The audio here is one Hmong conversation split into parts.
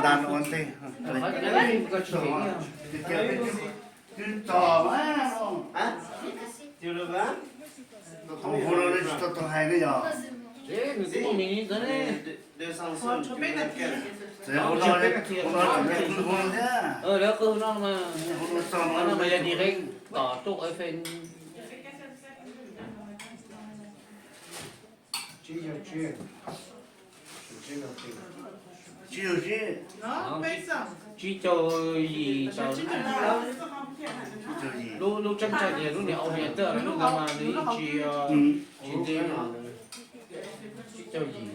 Nta no ua ntej. Twb tso mas no. Hauv no nej tsis tau tau hais ne yog? Tsev hauv no, hauv no tseem qw hauv no thiab. Hauv no tso no mas yog direct tom tuaj qhov fej. Tsib caug tsib, tsib caug yim. Lub, lub tseeb tshaj ces lub niag audio ntawd, lub ntawd mas nws yeej tsis, tsis nti. Tsib caug yim.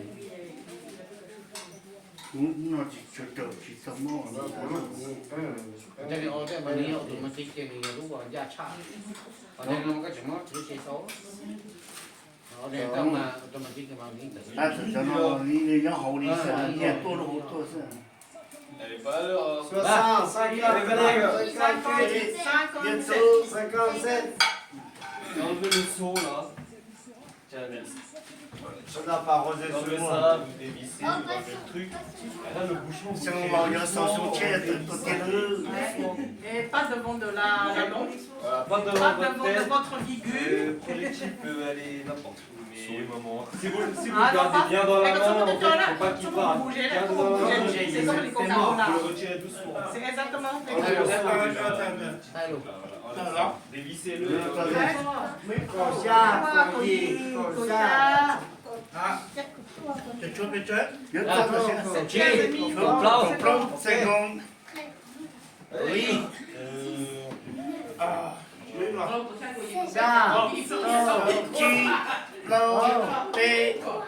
Tej li o tej mas nws yog automatic ces nws yog lub ncaj tshaj. Ho tej no koj tseem muab txhwv ces tau. Tab sis cov no nws nyob hauv li xwb, nyiaj tuaj rau hauv tuaj xwb. Soixante, cinquante, cinquante-sept. Enlever le son là. Enlever ça, vous dévissez, vous enlevez le truc. Et là, le bouchon, vous tirez. Xyoo laus yog xaus xyoo tshiab yog tawm tuaj tiag lawm. Et pas devant de la, la lampe. Voilà, pas devant votre tête. Pas devant de votre figure. Euh, pour les types, euh, aller n'importe où, mais si vous, si vous le gardez bien dans la main, en fait, faut pas qu'il parte. Bien dans la main, c'est comme les corbeaux là. Vous le retirez doucement. C'est exactement. Voilà, voilà. Dévissez-le. Kaum xya, kaum yim, kaum xya. Kaum plaub, kaum plaub, xya, tsib, plaub, peb, ob.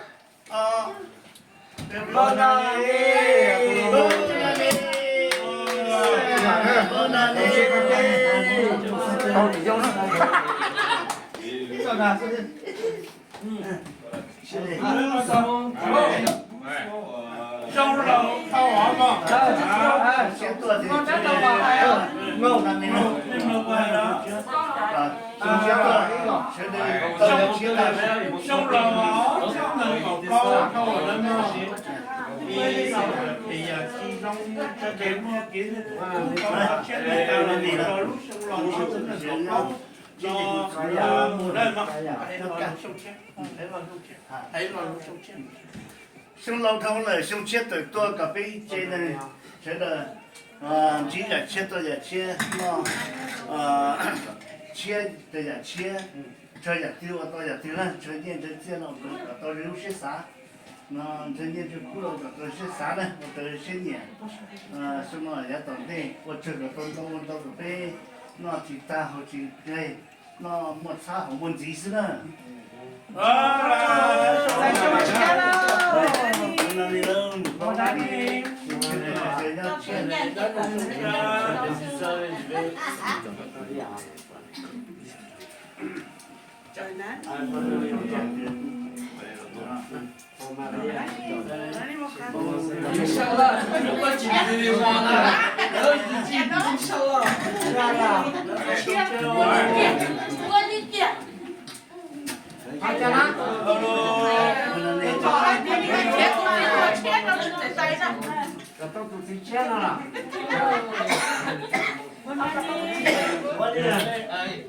Bonne année. Bonne année. Bonne année. Zoo laus tau ov mog. Zoo laus, xyoo nees nkaum plaub tau ua lawv mog. Es yog tsis zoo tsam ces muaj kev hlub tau tshiab tau los mus rau lub xyoo laus xyoo nees nkaum plaub no mus dawj mog. Hais los lub xyoo tshiab, hais los lub xyoo tshiab. Xyoo laus dhau lawm, xyoo tshiab tawm tuaj kom peb ib tse neeg sawv daws ntsib yam tshiab tau yam tshiab, noj tshiab tau yam tshiab, ntshaw yam twg ua tau yam twg na, ntshaw nyiaj ntshaw txiaj no kom tau zoo lub siab xav, no ntshaw nyiaj ntshaw kub los kom tau siab xav na, ua tau siab nyiam. Xyoo no yav tom ntej ua tsawg kom tau ntau ua ntau kom peb noj tsis tag haus tsis nqig, noj muaj txhab haus muaj ntxiv xwb na.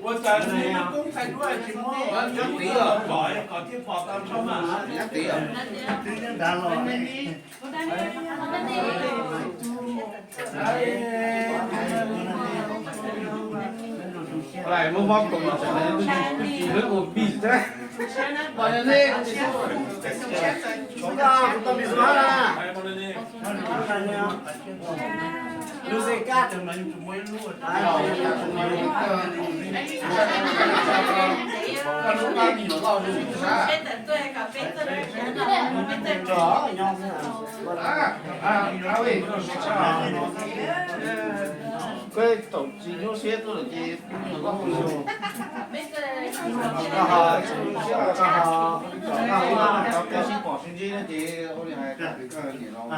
Ua cas neb koob txhais duab tsis muab nyob tid os, kom thiaj pom tau tso mas. Nyob tid os. Lais muab mob koom tsis lwb ua pis thiab. Lub zej kab tawm mas yus tsum muaj ib lub. Koj thaum tsis nyuaj siab tuaj lawm ces koj ho, koj ho, koj ho sib pom sib ntsib na ces ua li hais koj niam laus,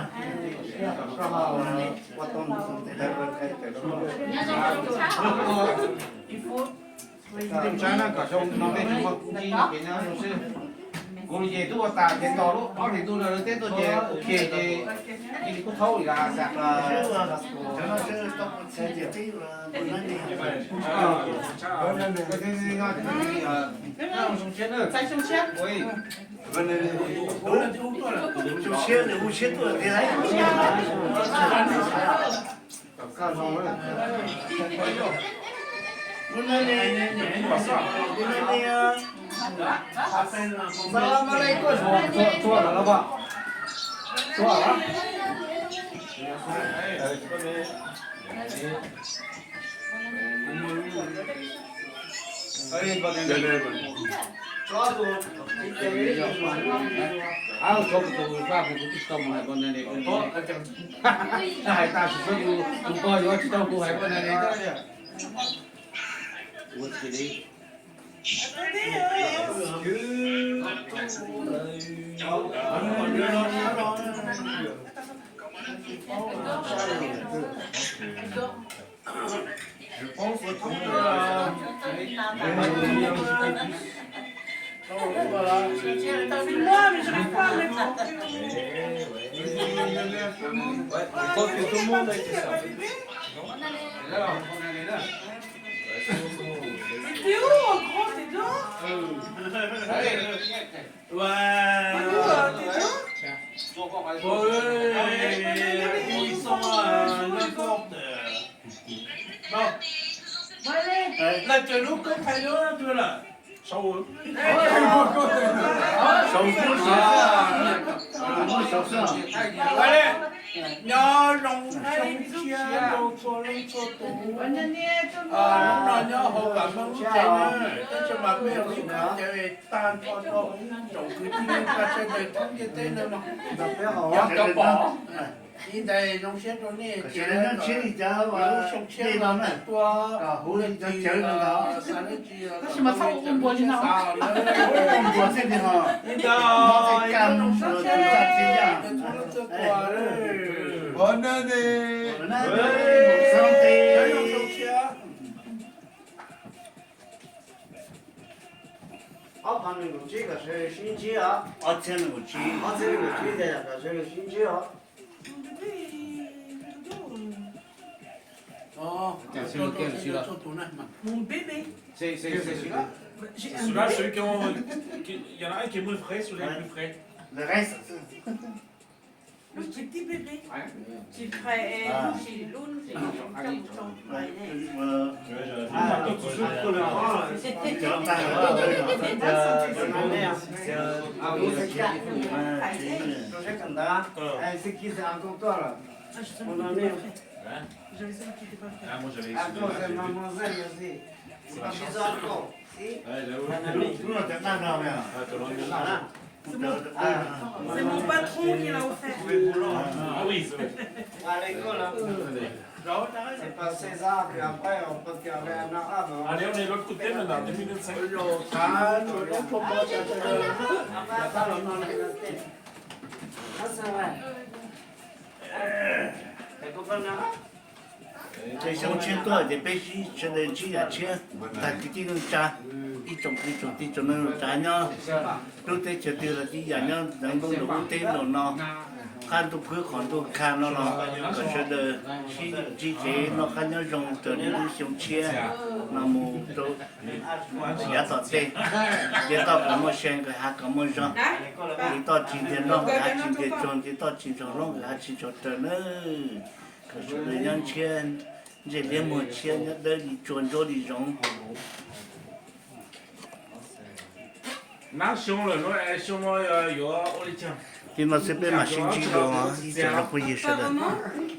koj ho ua tau ntawd. Tus tsab na kom xyoo no peb tsis muaj ntsib kev nyob zoo xwb. Kuv ces twb ua tas ces tos lub ob hlis ntuj no lawv teb tuaj ces ok ces cia li kuj thaub li las xas. Xyoo tshiab, xyoo tshiab tuaj tiag. Ab, txhob tus tus faj kuv twb tsis tau mus hais poj ntxoog li. Hais tas tsis txhob tus tus pog yuav tsis tau kuv hais poj ntxoog li. Ua tsis li. Je pense que tout le monde, euh, je pense pas, mais bon. Ouais, je pense que tout le monde a été ça. Mais t'es où, en gros, t'es dehors ? Ouais. T'es où, euh, t'es dehors ? Bon, euh, ils sont, euh, n'importe, euh. Bon. Lawv cov lub koob hais lub dua lawm. Saum, saum, saum, saum. Nyob zoo, zoo siab rau txhua leej txhua tus. Hnub no nyob hauv Vam Meej lub tsev na, tab sis mas peb ua li no ces tag nrho rau tsoom kwv tij neej tsa sawv daws thoob ntiaj teb no mas nyob cov pom. Li ntawd zoo siab rau nej, lub xyoo tshiab no tua, huv li cov cawv no ntag. Tab sis mas txhob ua npuas li no. Ua npuas xwb li ho. Li ntawd, zoo siab rau txhua leej txhua tus. Ua nej ne. Ua nej ne. Zoo siab. Ob phav nees nkaum tsib kom sawv daws sib ntsib os. Ob txhiab nees nkaum tsib, ob txhiab nees nkaum tsib tias kom sawv daws sib ntsib os. Mon bébé. C'est, c'est, c'est celui-là ? Celui-là, celui qui ont, qui, il y en a un qui est moins frais, celui-là est plus frais. Le reste. Le petit bébé. Tsis phem, lub tsis lub tsis coj mus tso. Ceux qui c'est encore toi là. Mon ami. Ah, moi j'avais celui-là, j'ai vu. C'est mon patron qui l'a offert. Ah oui, c'est vrai. À l'école, hein. C'est pas César, puis après, on peut garder un arabe, hein. Allez, on est de l'autre côté maintenant, deux minutes cinq. Ah, ça va. Ces xyoo tshiab tuaj ces peb sib sawv daws ntsib yam tshiab, tag kwv tij neej tsa, ib tsoom kwv tsoom tij tsoom neej tsa nyob lub teb chaws twg los tib yam, nyob ntawm ntuj nram ub teb nram no, qab ntuj khwb qhov ntuj kha no los kom sawv daws sib ntsib tsev noj qab nyob zoo raws li lub xyoo tshiab no mus rau yav tom ntej. Ces toj kom muaj se, nkawd hav kom muaj zog, ces toj tsis ntiag nroj nkawd hav tsis ntiag tsuag, ces toj tsis ntsoog hlob nkawd hav tsis ntsoog raws nawb. Kom sawv daws nyob ntshiab ntsej liab muag tshiab, nyob dawb li tsua ntsuab li zoov. Nab xyoo lawm no es xyoo no yuav ua li cas? Li no xwb peb mam sib ntsib dua ib tsoom phooj ywg sawv daws.